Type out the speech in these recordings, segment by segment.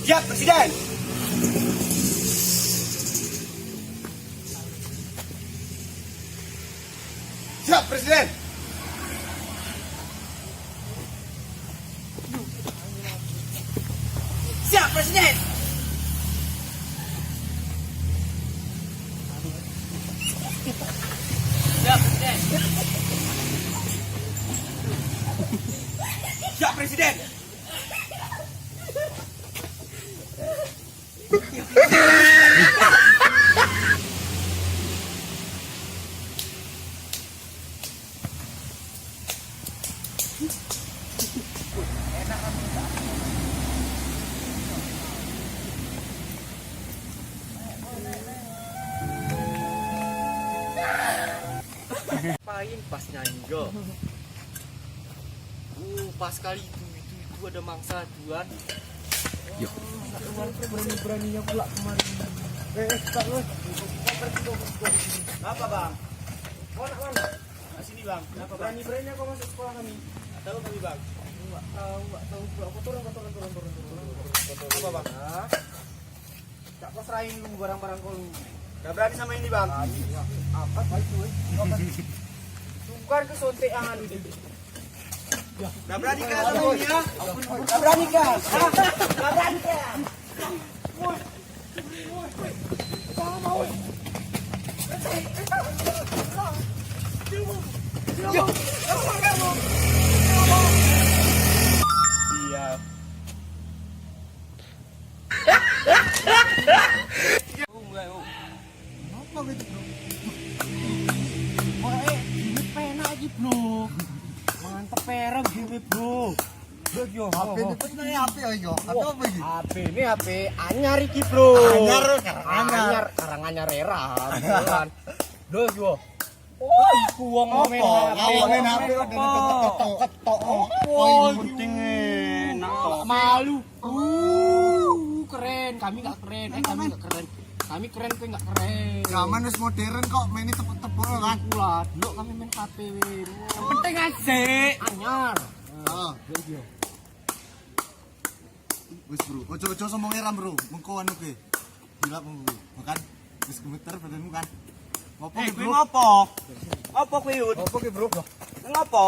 Siap, Presiden. Siap, Presiden. Siap, Presiden. Siap, Presiden. Siap, Presiden. Ngapain pas nyanyi yo? Pas kali itu ada mangsa tuan. Yo. Berani-beraninya pula kemarin. Tak lu. Apa, Bang? Kau nak mana? Nah, sini, Bang. Kenapa, Bang? Berani-beraninya kau masuk sekolah kami. Nggak tahu kami, Bang. Enggak tahu, enggak tahu pula. Kau turun, kau turun, turun, turun, turun. Apa, Bang? Tak kau serahin lu barang-barang kau lu. Gak berani sama ini, Bang. Apa itu? Sungkan ke sontekan lu. Gak berani kan sama ini ya? Gak berani kan? Gak berani kan? Siap. Mulai, oh. Apa gitu, Bro? Wah, ini penak iki, Bro. Mantep pereng dhewe, Bro. Lho yo. HP ini pun ini HP ya, yo. HP apa iki? HP ini HP anyar iki, Bro. Anyar, karang anyar. Anyar, karang anyar era. Beneran. Lho yo. Oh, iku wong main Apa? HP. Main HP kok dan ketok-ketok. Oh, penting enak Nggak malu. Keren. Kami nggak keren. Kami nggak keren. Kami keren, kowe nggak keren. Zaman wis modern kok main tepuk-tepuk kan. Iku lah, dulu kami main HP. Yang penting asik. Anyar. Heeh. Wis, Bro. Ojo-ojo sombong era, Bro. Mengko anu kowe. Gila mengko. Makan wis gemeter badanmu kan. Ngopo ki, Kowe Bro? ngopo? Ngopo kowe, Yud? Ngopo ki, Bro? Ngopo?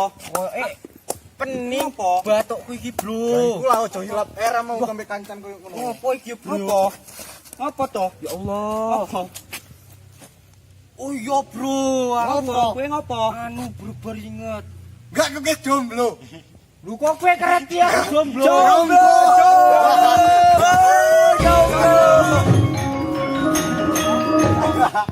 Pening Ngopo? batukku iki, Bro. Iku lah ojo hilap era mau sampe kancan koyo ngono. Ngopo iki, Bro? Ngopo? Ngopo to? Ya Allah. Ngopo? Oh iya, Bro. Aku Ngopo? Kowe ngopo? Anu, bro, baru inget. Enggak kowe jomblo. Lu kok kowe keren ya, jomblo. Jomblo. Jomblo. Jomblo.